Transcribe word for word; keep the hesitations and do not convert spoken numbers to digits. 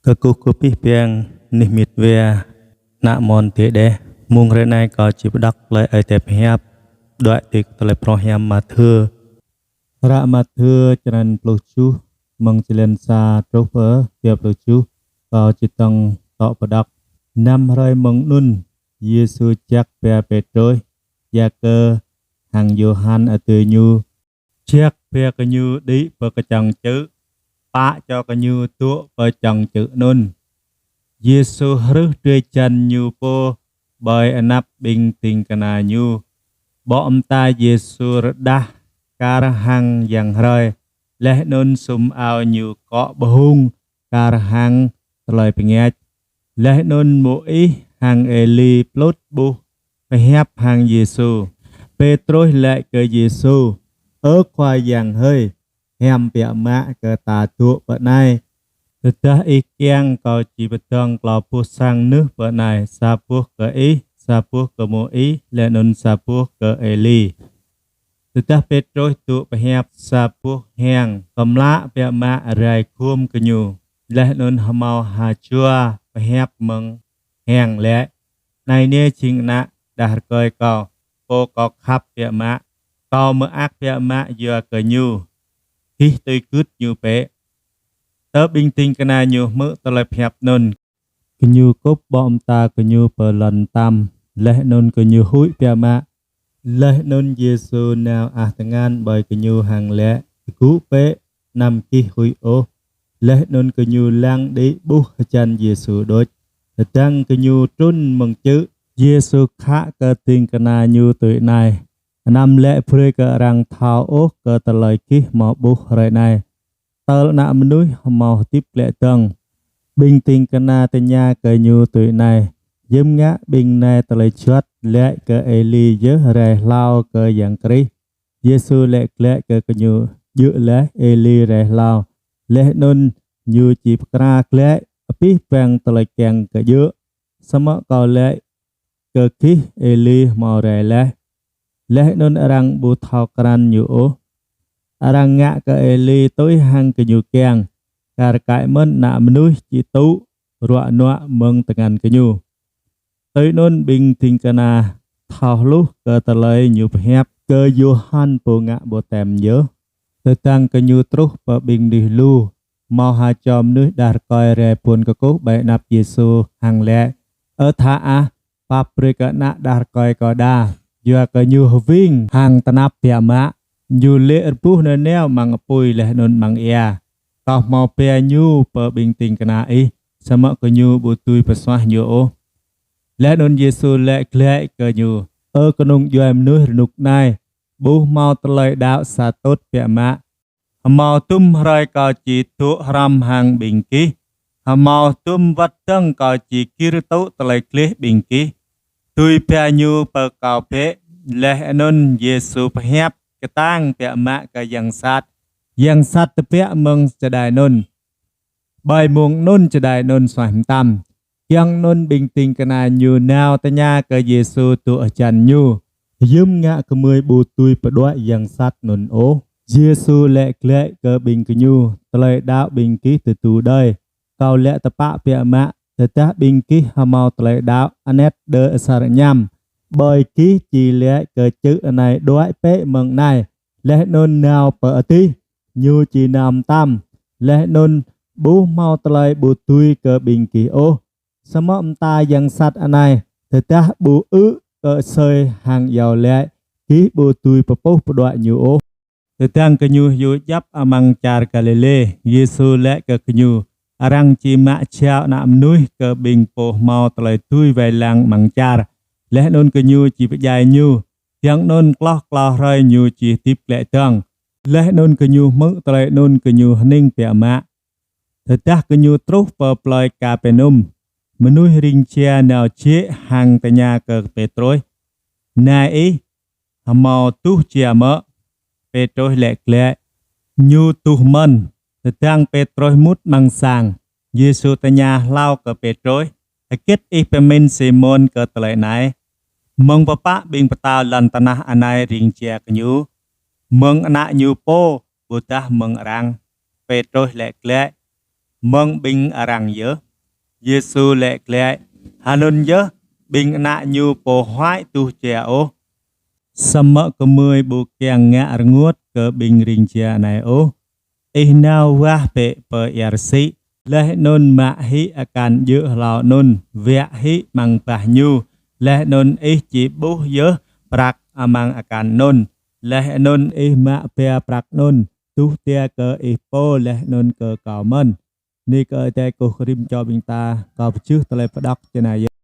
Kơkuh kơ abih bang anih mĭt wa, ană mơnuih tơdeh. Mông hrơi anai kâo či pơđŏk tơlơi Ơi Adai pơhiăp, đuaĭ tui tơlơi phrâo hiam Mathiơ. Hră Mathiơ črăn pluh tơjuh, mơ̆ng čơlan sa truh pơ dua pluh tơjuh, kâo či tŏng tŏ pơđŏk. Năm hrơi mơ̆ng anŭn, Yêsu jak ba Pêtrôs, Yakơ hăng Yôhan adơi ñu, jak ba gơñu đĭ pơ kơčŏng čư̆, pă čô gơñu dŏ pơ čŏng čư̆ anŭn. Yêsu hrưh drơi jăn ñu pô ƀơi anăp ƀing ding kơna ñu. Ƀô̆ mơta Yêsu rơđah kar hăng yang hrơi, laih anŭn sum ao ñu kŏ ƀơhung kar hăng tơlơi pơngač. Laih anŭn Môis hăng Êli plŭt ƀuh pơhiăp hăng Yêsu. Pêtrôs laĭ kơ Yêsu: Ơ Khua Yang hơi, hiam biă mă kơ ta dŏ pơ anai. Tơdah ih kiăng, kâo či pơdơ̆ng klâo boh sang nưh pơ anai, sa boh kơ ih, sa boh kơ Môis, laih anŭn sa boh kơ Êli. Tơdah Pêtrôs dŏ pơhiăp, sa boh hiăng kơmlă biă mă rai gum gơñu, laih anŭn hơmâo ha jua pơhiăp mơ̆ng hiăng laĭ: Anai nê jing Ană đah rơkơi kâo, pô kâo khăp biă mă, kâo mơak biă mă yua kơ ñu. Gih tui gưt ñu bĕ. Tơ ƀing ding kơna ñu hmư̆ tơlơi pơhiăp anŭn, gơñu kŭp ƀô̆ mơta gơñu pơ lŏn tăm, laih anŭn gơñu huĭ biă mă. Laih anŭn Yêsu nao ah tơngan ƀơi gơñu hăng laĭ: Tơgŭ bĕ, anăm gih huĭ ôh. Laih anŭn gơñu lăng đĭ ƀuh hơjăn Yêsu đôč. Tơdang gơñu trŭn mơ̆ng čư̆, Yêsu khă kơ ding kơna ñu tui anai: Anăm laĭ brơi kơ arăng thâo ôh kơ tơlơi gih hơmâo ƀuh hrơi anai, tơl Ană Mơnuih hơmâo hơdip glaĭ dơ̆ng. Ƀing ding kơna tơña kơ ñu tui anai: Hiư̆m ngă ƀing anai tơlơi juăt laĭ kơ Êli yơh rai hlâo kơ Yang Krist? Yêsu laĭ glaĭ kơ gơñu: Djơ̆ laih, Êli rai hlâo, laih anŭn ñu či pơkra glaĭ abih bang tơlơi kiăng kơ djơ̆. Samơ̆ kâo laĭ kơ gih, Êli hơmâo rai laih, laih anŭn arăng ƀu thâo krăn ñu ôh. Arăng ngă kơ Êli tui hăng gơñu kiăng, kar kaĭ mơ̆n Ană Mơnuih či tŭ ruă nuă mơ̆ng tơngan gơñu. Tui anŭn ƀing ding kơna thâo hluh kơ tơlơi ñu pơhiăp kơ Yôhan pô ngă ƀaptem yơh. Tơdang gơñu truh pơ ƀing mơnuih lu, hơmâo ha čô mơnuih đah rơkơi rai bon kơkuh ƀơi anăp Yêsu hăng laĭ: Ơ tha ah, pap brơi kơ ană đah rơkơi kâo đa, yua kơ ñu hơwing hăng tơnap biă mă. Ñu lê̆ rơbuh nanao amăng apui laih anŭn amăng ia. Kâo hơmâo ba ñu pơ ƀing ding kơna ih, samơ̆ gơñu ƀu dưi pơsuaih ñu ôh. Laih anŭn Yêsu laĭ glaĭ kơ ñu: Ơ kơnung djuai mơnuih rơnŭk anai, ƀu hơmâo tơlơi đaŏ sa tŭt biă mă. Hơmâo dŭm hrơi kâo či dŏ hrŏm hăng ƀing gih, hơmâo dŭm wơ̆t dơ̆ng kâo či gir tŭ tơlơi gleh ƀing gih. Dưi ba ñu pơ kâo bĕ. Laih anŭn Yêsu pơhiăp kơtang biă mă kơ yang sat. Yang sat tơbiă mơ̆ng čơđai anŭn. Ƀơi mông anŭn čơđai anŭn suaih mơtam. Giŏng anŭn ƀing ding kơna ñu nao tơña kơ Yêsu dŏ hơjăn ñu: Hiư̆m ngă gơmơi ƀu dưi pơđuaĭ yang sat anŭn ôh? Yêsu laĭ glaĭ kơ ƀing gơñu: Tơlơi đaŏ ƀing gih tơdu đơi. Kâo laĭ tơpă biă mă, tơdah ƀing gih hơmâo tơlơi đaŏ anet đơ asar añăm, ƀơi gih či laĭ kơ čư̆ anai: Đuaĭ bĕ mơ̆ng anai, laih anŭn nao pơ adih, ñu či nao mơtam, laih anŭn ƀu hơmâo tơlơi ƀu dưi kơ ƀing gih ôh. Samơ̆ mơta yang sat anai, tơdah ƀu ư̆ kơ asơi hăng iâu laĭ, gih ƀu dưi pơpuh pơđuaĭ ñu ôh. Tơdang gơñu hyu djŏp amăng čar Galilê, Yêsu laĭ kơ gơñu: Arăng či mă jao Ană Mơnuih kơ ƀing pô hơmâo tơlơi dưi wai lăng amăng čar, laih anŭn gơñu či pơdjai ñu, giŏng anŭn hloh klâo hrơi ñu či hơdip glaĭ dơ̆ng. Laih anŭn gơñu hmư̆ tơlơi anŭn gơñu hơning biă mă. Tơdah gơñu truh pơ plơi Kapernum, mơnuih ring jia nao jĕ hăng tơña kơ Pêtrôs: Nai ih hơmâo tuh jia mơ̆? Pêtrôs laĭ glaĭ: Ñu tuh mơ̆n. Tơdang Pêtrôs mŭt amăng sang, Yêsu tơña hlâo kơ Pêtrôs: Hơget ih pơmĭn Simôn kơ tơlơi anai? Mơ̆ng pơpă ƀing pơtao lŏn tơnah anai ring jia kơ ñu? Mơ̆ng ană ñu pô ƀôdah mơ̆ng arăng? Pêtrôs laĭ glaĭ: mơ̆ng ƀing arăng yơh. Yêsu laĭ glaĭ: Hơnŭn yơh, ƀing ană ñu pô huai tuh jia ôh. Samơ̆ gơmơi ƀu kiăng ngă rơngot kơ ƀing ring jia anai ôh. Ih nao wah bĕ pơ ia rơsĭ, laih anŭn mă hĭ akan djơ̆ hlâo anŭn, wĕ hĭ amăng bah ñu, laih anŭn ih či ƀuh yơh prăk amăng akan anŭn, laih anŭn ih mă ba prăk anŭn, tuh tia kơ ih pô laih anŭn kơ kâo mơ̆n. Anai kơ Ơi Adai kơkuh rĭm čô ƀing ta. Kâo pơjưh tơlơi pơđŏk čơnai yơh.